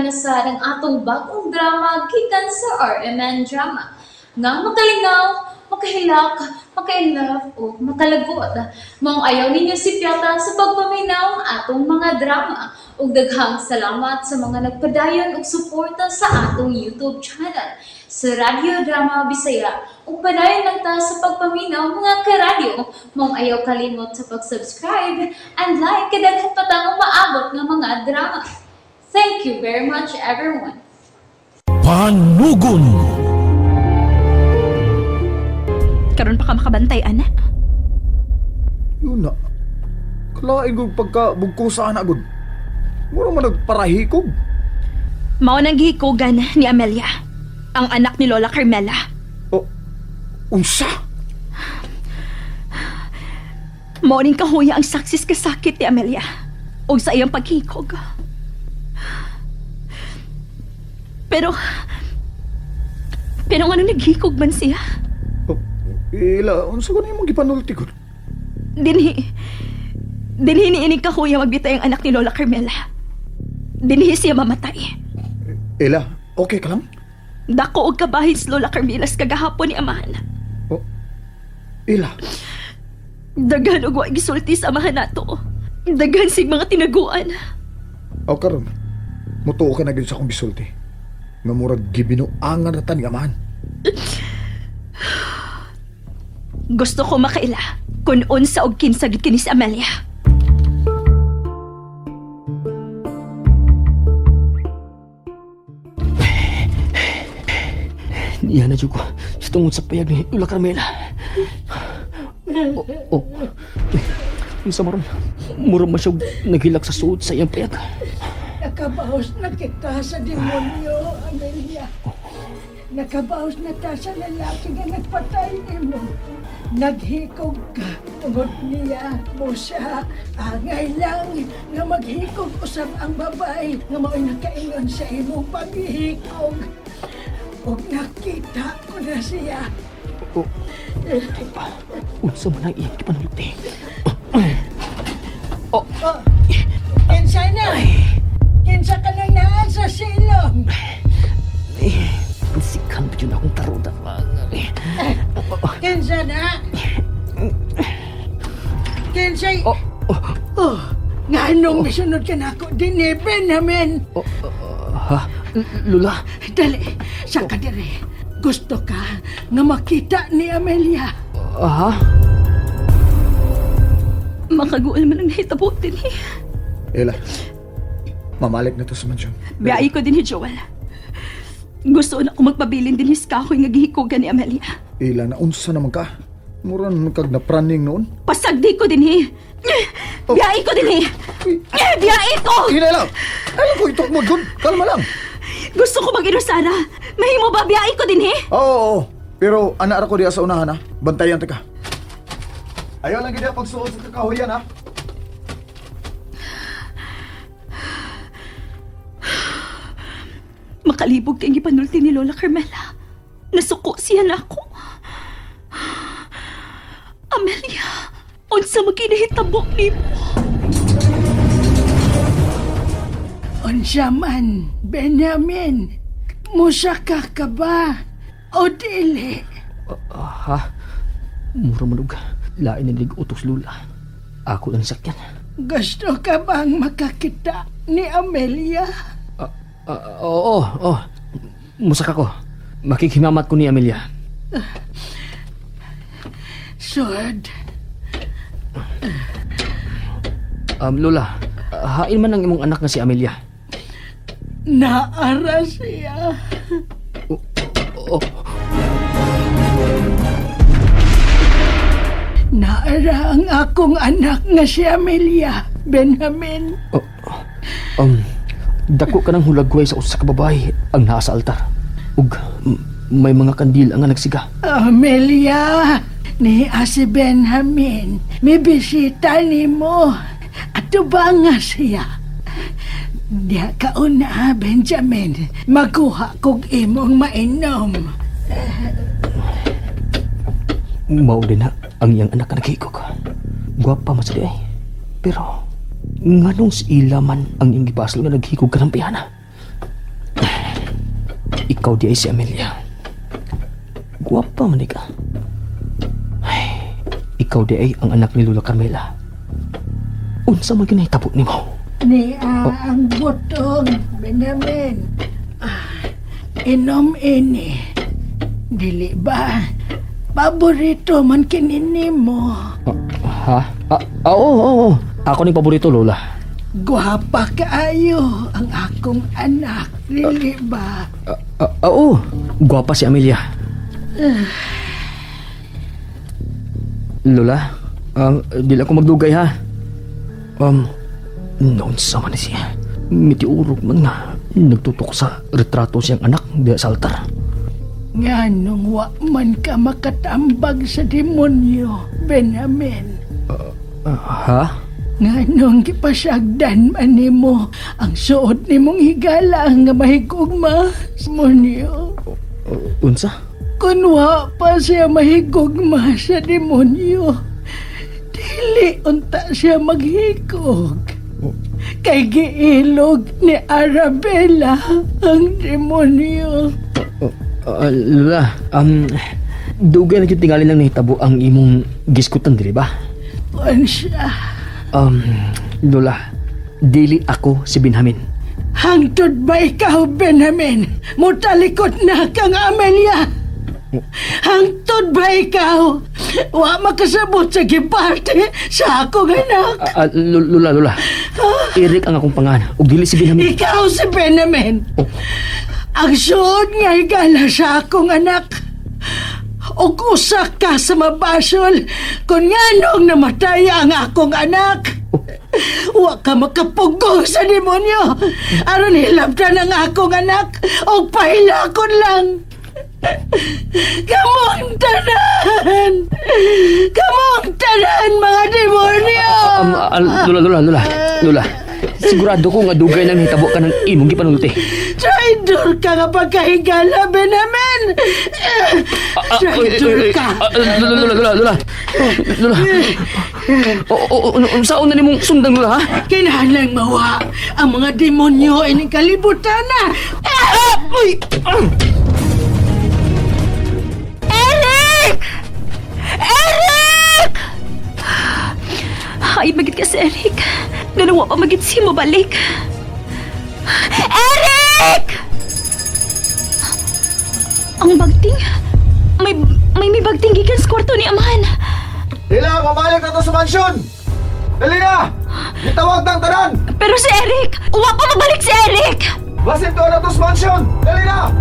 na sa ang atong bagong drama gikan sa RMN Drama. Nga makalingaw, makahilak, makainlove o makalagot. Maong ayaw ninyo si Piata sa pagpaminaw ang atong mga drama. Ug daghang salamat sa mga nagpadayon og suporta sa atong YouTube channel sa Radyo Drama Bisaya. Ug padayon lang ta sa pagpaminaw, mga karadyo. Maong ayaw kalimot sa pag-subscribe and like kay daghan pa tang umaabot nga mga drama. Thank you very much, everyone. Panugon. Karon pa ka makabantay, ana. Yun na. Kalain kong pagka bugko sa anak gud. Mura man nagparahikog. Mao nang gihikugan ni Amelia, ang anak ni Lola Carmela. O, unsa? Mao ning kahuya ang saksis kasakit ni Amelia ug sa iyang paghikog. Pero ngano naghikog man siya? O, ila, unsa ko na imong gipanulti gud? Dinhi ni ining kahuya magbitay ang anak ni Lola Carmela. Dinhi siya mamatay. Ila, okay ka lang? Dako og kabahin si Lola Carmela sa kagahapon ni amahan. O, Ila, Daghan og wa gisulti sa amahan nato. Daghan sig mga tinaguan. aw karon. Mutuo ka na gyud sa akong gisulti. Nga murag gibinuangan na ta ni amahan. Gusto ko makaila kung unsa og kinsa gid kini si Amelia. Niya na jud ko sa tungod sa payag ni Lola Carmela. Oh, oh. Uy, unsa maron? Mura man siya og naghilak sa suod sa iyang payag. Nakabaos na kita sa demonyo, Amelia. Nakabaos na ta sa lalaki nga nagpatay nimo. Naghikog ka tungod niya, Musa. Angay lang nga maghikog usab ang babae nga mao'y nakaingon sa imong paghihikog. Ug nakita ko na siya. Oh. Ay pa. Unsa man ang iyang gipanulti? Oh, kinsa na? Kinsa ka nang naa sa silong? Eh, sikan pa yun akong taruda. Eh, Kinsa na? Kinsa? Oh, oh, Oh, nganong misunod ka na ako, dinhi, Benjamin. oh, oh, ha? Lola? Dali, sa kadiri. Gusto ka nga makita ni Amelia. Ha? Makaguol man ang nahitabo dinhi. Ila, mamalik na to sa mansyon. Biyai ko dinhi, Joel. Gusto na ko magpabilin dinhi sa kahoy nga gihikugan ni Amelia. Ila na unsa naman ka? Mura naman kag napraning noon. Pasagdi ko dinhi. Biyai ko dinhi. Biyai ko! Ila, ila! Alam ko itok mo gud. Kalma lang. Gusto ko mag-inusara. Mahimo ba biyai ko dinhi? Oo, oo, oo. Pero ana ra ko diya sa unahan ha. Bantayan ta ka. Ayaw lang gid pagsuot sa kakahuyan ha. Makalibog kay gipanulti ni Lola Carmela. Nasuko siya nako. Amelia, unsa man kinahitabo nimo? Unsa man, Benjamin. Musaka ka ba? O dili? Ha? Mura man og lain na nig utos Lola. Ako lang sakyan. Gusto ka bang makakita ni Amelia? Ah, oo, oo. Musak ako. Makikimamat ko ni Amelia. Sod, Lola, hain man ang imong anak nga si Amelia. naara siya. Oh, Naara ang akong anak nga si Amelia, Benjamin. oh, dako ka ng hulagway sa usa ka babae ang naa sa altar. Ug may mga kandila nga nagsiga. Amelia, ni si Benjamin, may bisita nimo. Ato ba nga siya? Diya ka una, Benjamin. Magkuha kog imong mainom. Mao din na ang iyang anak nga naghikog. Gwapa man sa di ay. Pero nganong si ila man ang iyang gipaslo nga naghikog ka ng piyana. Ikaw di ay si Amelia. Guwapa man ka. Ay, ikaw di ay ang anak ni Lola Carmela. Unsa man kinahitabo nimo? Ni ang butong, Benjamin. Ah, inom ini. Dili ba? Paborito man kini nimo. Ha? Oo, oo, oo. Ako ning paborito, Lola. Gwapa kaayo ang akong anak. Dili ba? Oo. Guwapa si Amelia. Lola, di lang ako magdugay ha. Noon sa man siya. Mitiurog man nga. Nagtutok sa retrato siyang anak diya sa altar. Nga nung wa man ka makatambag sa demonyo, Benjamin. Ha? Nga nung gipasagdan man nimo ang suot nimong higala nga mahigugma sa demonyo. Unsa? Kun wa pa siya mahigugma sa demonyo, dili unta siya maghikog. Kay giilog ni Arabella ang demonyo. Lola, dugay na gyud tingali lang nahitabo ang imong giskutan dili ba? Unsa? Lola, dili ako si Benjamin. Hangtod ba ikaw, Benjamin? Mutalikot na kang Amelia. Hangtod ba ikaw? Wa makasabot sa giparte sa akong anak. Lola, Lola. Eric ang akong pangan ug dili si Benjamin. Ikaw si Benjamin. Oh. Ang suod nga higala sa akong anak. Og usa ka sa mabasol kung nganong namatay ang akong anak. Wa ka makapugong sa demonyo. Aron hilabtan ang akong anak og pahilakon lang. Kamong tanan! Kamong tanan, mga demonyo! Lola, Lola, Lola, Lola. Sigurado ko nga dugay nang nahitabo ka ng imong gipanulti. Traidor ka nga pagkahigala, Benjamin! Traidor ka! Lola, Lola, Lola, Lola. Lola. O, unsaon na nimong sundang, Lola, ha? Kinahanglang mawa ang mga demonyo ining kalibutan na! Uy! Eric! Eric! Ay, magit ka si Eric. Ganawa pa magit si mo balik. Eric! Ang bagting? May bagting gikan sa kwarto ni Amahan. Dila, mabalik na to sa mansyon! Dali na! Gitawag tang tanan! Pero si Eric! Uwa pa mabalik si Eric! Basin to na to sa mansyon! Dali na!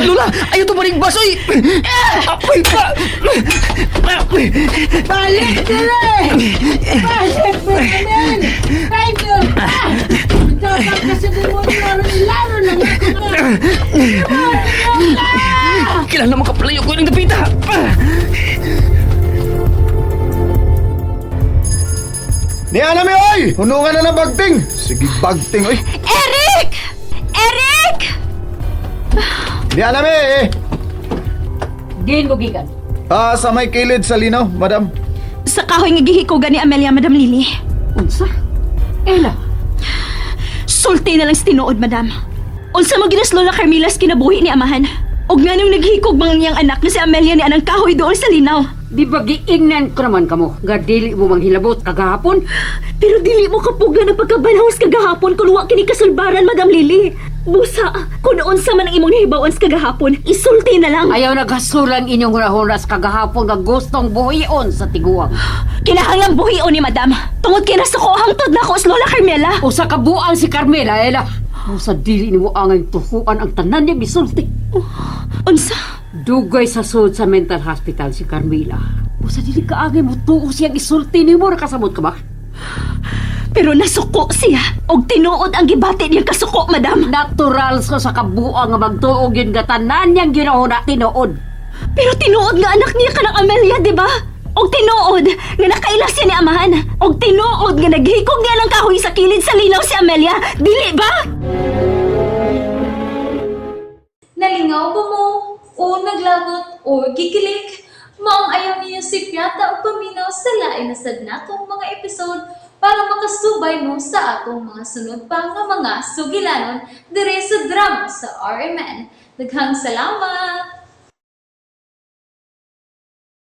Lola, ayaw to maring baso, eh! Apoy pa! Balik dili! Balik, Benjamin! Traidor ka! Dapat ka sa demonyo aron ilaro lang ako na! Kailangan makapalayo ko ng dapita! Niya na mi, oy! Hunungan na ng bagting! Sige, bagting, oy! Eric! Eric! Niya na mi, eh! Diin mo gikan. Sa may kilid sa linaw, madam. Sa kahoy nga gihikugan ni Amelia, Madam Lily. Unsa? Ela, Sulti na lang sa tinuod, madam. Unsa mo ginas Lola Carmilas kinabuhi ni Amahan? Og nganong naghikog mga niyang anak na si Amelia ni anang kahoy doon sa linaw. di ba giingnan ko naman kamo nga dili mo manghilabot kagahapon? Pero dili mo kapuglan ang pagkabalhaws kagahapon kung wa kini kasulbaran, Madam Lily. Busa, kung unsa man ang imong nahibawan sa kagahapon, isulti na lang. Ayaw naghasulan inyong hunahunas kagahapon nga gustong buhion sa tiguang. Kinahanglang buhion ni Madam. Tungod kay nasuko hangtod na ako sa Lola Carmela. Usa ka buang si Carmela, Ela. Usa dili nimo angay tuhuan ang tanan niya misulti. Unsa? Dugay sa sud sa mental hospital si Carmela. Usa dili ka angay mo tuo siyang isulti nimo nakasabot ka ba? Pero nasuko siya. Og tinuod ang gibati niyang kasuko, Madam. Natural sa kabuang nga magtuo gyud nga tanan niyang ginahuna tinuod. Pero tinuod nga anak niya kanang Amelia, di ba? Og tinuod nga nakaila siya ni Amahan. Og tinuod nga naghikog niya ng kahoy sa kilid sa linaw si Amelia. Dili ba? Nalingaw ba mo? O naglagot o gikilig? Maong ayaw niyo si Piata o paminaw sa lain na sad natong mga episode. para makasubay mo sa atong mga sunod pa nga mga sugilanon diri sa drama sa RMN. Daghang salamat!